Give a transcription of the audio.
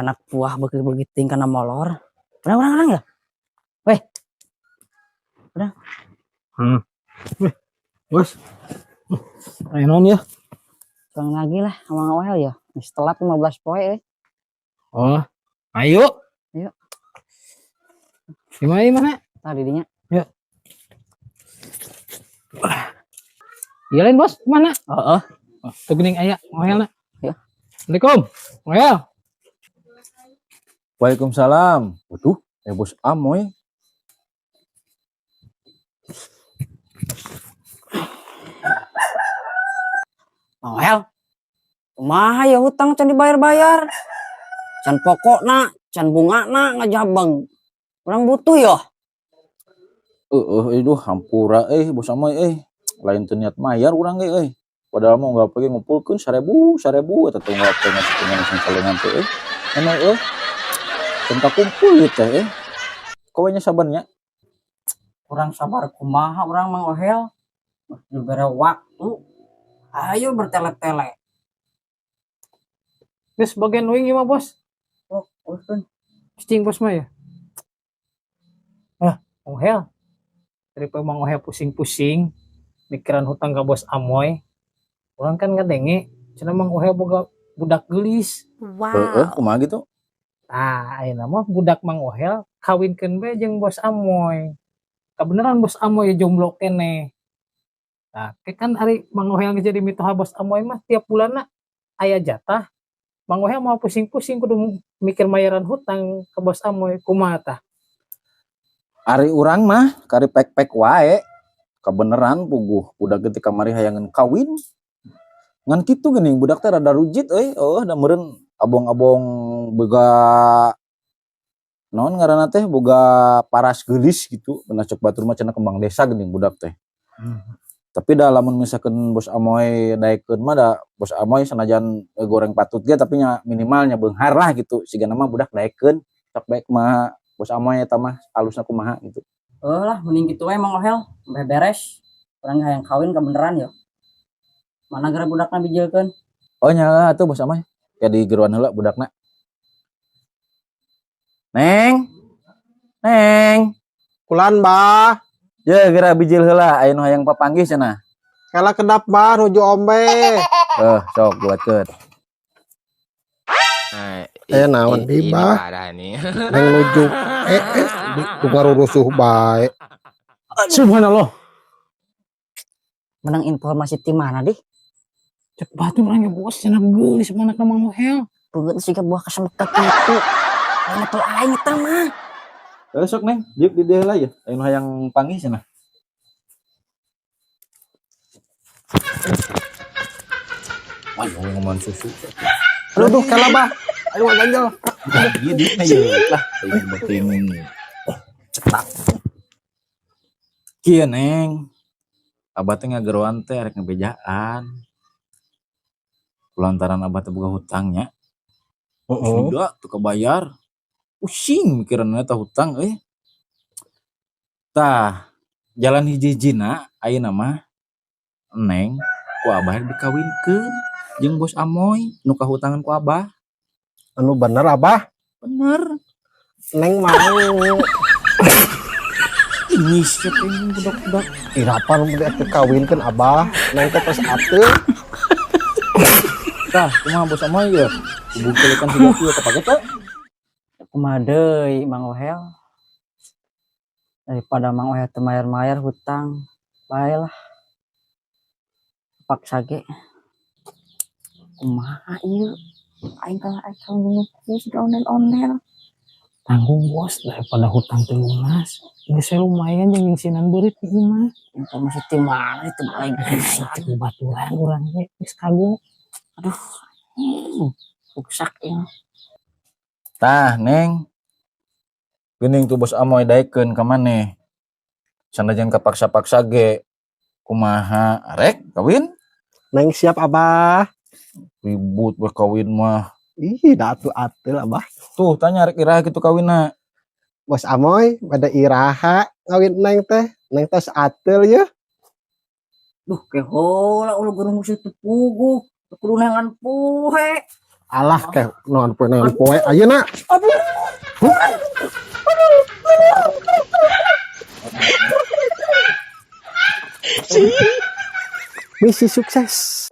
Anak buah beuki-beuki ting kana molor. Urang urang urang ya. Weh. Urang. Weh, bos. Aya naon ya? Kurang lagi lah sama Ohel ya. Geus telat 15 poe euy. Oh, ayo. Ayo. Gimana gimana? Tah di dinya. Ya. Iya lain bos, mana? Heeh. Oh, tuh geuning aya Ohelna. Ya. Assalamualaikum. Ohel. Waalaikumsalam. Waduh, bos Amoy. Ohel. Kumaha ya hutang can dibayar-bayar. Can pokokna, can bungana ngajabeng. Urang butuh ya. Heeh, aduh hampura bos Amoy. Lain teu niat mayar urang ge euy. Padahal mah unggal poe ngumpulkeun 1000, 1000 eta teh unggal poe ngasih sangsalengan teh euy. Anu euy. Can kakumpul ieu teh euy. Kowe nya sabarnya. Kurang sabar kumaha urang Mang Ohel. Dibere waktu. Ayo bertele-tele. Geus bagian uing ieu mah bos. Oh, urusan. Cicing bos mah ya. Ah, Ohel. Daripada Mang Ohel pusing-pusing mikiran hutang ka bos Amoy. Urang kan ngadenge cenah Mang Ohel boga budak geulis. Wow. Heeh, kumaha gitu? Tah, ayeuna mah budak Mang Ohel kawinkeun bae jeung bos Amoy. Kabeneran bos Amoy jomblo keneh. Tah, ke kan ari Mang Ohel geus jadi mitoha bos Amoy mah tiap bulanna aya jatah. Mang Ohel mau pusing-pusing kudu mikir mayaran hutang ke bos Amoy kumaha tah? Ari urang mah kari pek-pek wae. Kabeneran puguh budak ge kamari hayangeun kawin. Ngan kitu geuning budak teh rada rujit euy, heueuh da meureun abong-abong boga naon ngaranna teh boga paras geulis gitu. Bener cek batur mah cenah kembang desa geuning budak teh. Tapi da lamun misalkan bos Amoy daekeun mah da bos Amoy sanajan goreng patut ge tapi nya minimalnya beunghar lah gitu. Sigana mah budak daekeun. Sok bae kumaha bos Amoy eta mah alusna kumaha gitu. Heuh lah mending kitu we Mang Ohel, beh beres. Urang hayang kawin kabeneran yo. Mana geura budakna bijilkeun? Oh nya atuh bos Amoy. Ya di geruan heula budakna. Neng. Neng. Kulan bah. Ya geura bijil heula aya nu hayang papanggih cenah. Kala kedap bah nuju ombe. Sok buatkeun. Nah, Aya naon ini di bah? parah nih. Neng nuju ngarurusuh bae. Subhanallah. Menang informasi ti mana dih? Cek batur urang ge bos cenah geulis manakna Mang Ohel. Beungeut siga buah kasemekep kitu. Lain level aing eta mah. Sok Neng, diuk di dieu heula ya. Aya nu hayang panggih cenah. Wah, ngomong susu. Aduh, duh, kela bah. Ayo ngaganjel. Iya, diuk na ieu lah. Aing penting cetak. Kieu Neng. Abah teh ngageroan teh rek ngebejaan. Kulantaran abah teh boga hutangnya. Heeh. Sudah teu kabayar. Pusing mikiranna eta hutang euy. Tah, jalan hiji-hijina ayeuna mah Neng ku abah rek dikawinkeun jeung bos Amoy nu kahutangan ku abah. Anu bener abah? Bener. Neng mau. Ini siapa ini budak-budak? Irapan nu bade kawinkeun abah? Neng teh tos ateung. Tah, kumaha bos Amoy ya? Hubungkeun siga kieu kapake teh? Kumaha deui Mang Ohel? Daripada Mang Ohel teu mayar-mayar hutang, bae lah. Paksa ge. Kumaha ieu? Aing kalah aing kawin jeung sudah ondel-ondel. Tanggung bos daripada hutang teu lunas. Geus we lumayan jeung nyingsinan beurit di imah. Informasi ti mana itu aing pisan. Cek baturan urang ge geus kagok. Aduh, rusak ieu. Tah, Neng. Geuning tuh bos Amoy daekeun ka maneh. Sanajan kapaksa-paksa ge kumaha arek kawin? Neng siap abah. Ribut we kawin mah. Ih, da atuh ateul abah. Tuh tanya rek iraha kitu kawinna. Bos Amoy bade iraha kawin Neng teh. Neng tos ateul yeuh. Duh, kehola ulah gurung musuh teu puguh. Teu kudu neangan poe. Alah keh naon poe naon poe ayeuna. Misi sukses.